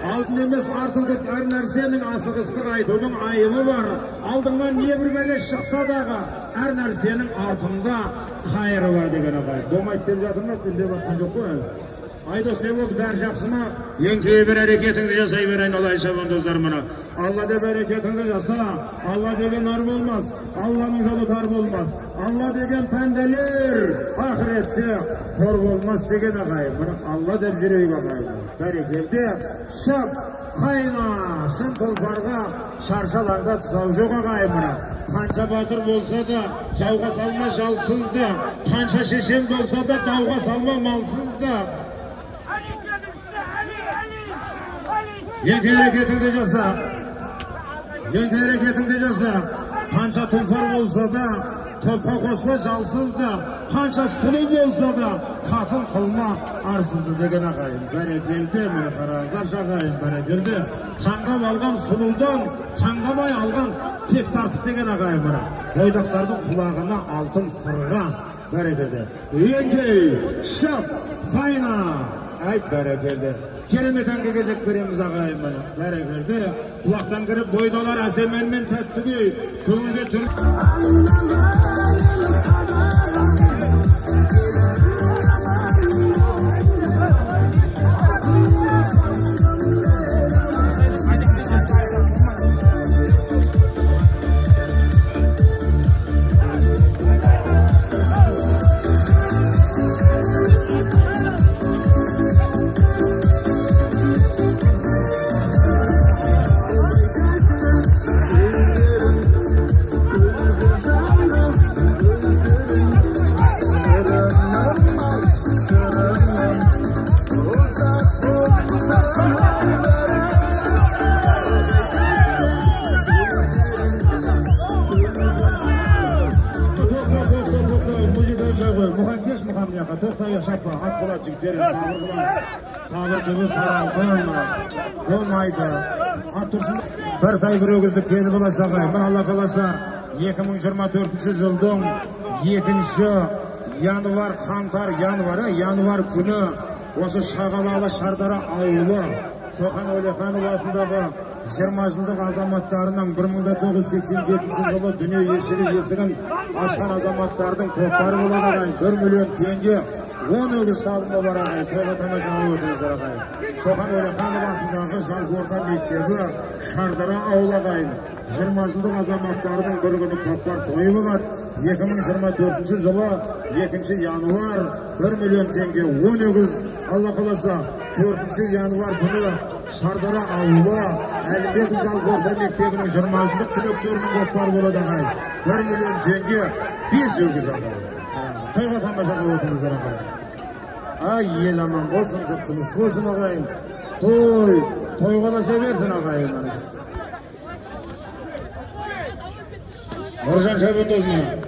Алдын емес артын күт, әр нәрсенің асығыстық айтудың айыбы бар. Алдыңнан не бір бәле шықса дағы, әр нәрсенің артында қайыры бар деген ағайын. Болмайды деп жатыр ма, деп жатқан жоқ қой әлі. Айдос, не болды, бәрі жақсы ма? Еңкейе бер, әрекетіңді жасай бер, айналайын шабандоздар мына. Алла деп әрекетіңді жаса, Алла деген ар болмас, Алланың жолы тар болмас, Алла деген пәнделер ақыретте қор болмас деген ағайын. Мына Алла деп жүрейік ағайын. Бәрекелді, шап, қайна, шын тұлпарға шаршы алаңда тұсау жоқ ағайын мына. Қанша батыр болса да, жауға салма жалсыз да, қанша шешен болса да, дауға салма малсыз да. Екі әрекетіңді жаса, екі әрекетіңді жаса. Қанша тұлпар болса да, топқа қосма жалсыз да, қанша сұлу болса да, қатын қылма арсызды деген ағайын. Бәрекелді, міне қараңыздаршы ағайын, бәрекелді. Таңдап алған сұлудан, таңдамай алған тек тартып деген ағайын мына. Бойдақтардың құлағына алтын сырға. Бәрекелді. Еңкей, шап, қайна. Ай, бәрекелді. Керемет әнге кезек береміз ағайын міне. Бәрекелді. Құлақтан кіріп бойдалар әсем әнмен тәтті күй, көңілге түр. Тоқтай шапа, ат құлат жігіттер, сабыр қылар. Сабыр түбі сары алтын, болмайды. Ат тұрсын. Бір тай бір өгізді келіп аласа ағайын. Мына Алла қаласа 2024 жылдың 2 январ, қаңтар, январы, январ күні осы Шағалалы Шардара ауылы Шоқан Уәлиханов атындағы 20 жылдық азаматтарының 1987 жылы дүние есігін ашқан азаматтардың топтары болады ағайын. 1 миллион теңге 10 өгіз салымы бар ағайын. Тойға тамашалап өтіңіздер ағайын. Шоқан Уәлиханов атындағы жалпы орта мектебі Шардара ауылы ағайын. 20 жылдық азаматтардың бір күні көкпар тойы болады. 2024 жылы 2 январ 1 миллион теңге 10 өгіз. Алла қаласа 4 январ күні Шардара ауылы Әлімбетов жалпы орта мектебінің 20 жылдық түлектерінің көкпары болады ағайын. 1 миллион теңге 5 өгіз ағайын. Тойға тамашаға өтіңіздер ағайын. Ай, ел аман болсын, жұрт тыныш болсын ағайын. Той, тойға ласа берсін ағайын. Нұржан Шабандозына.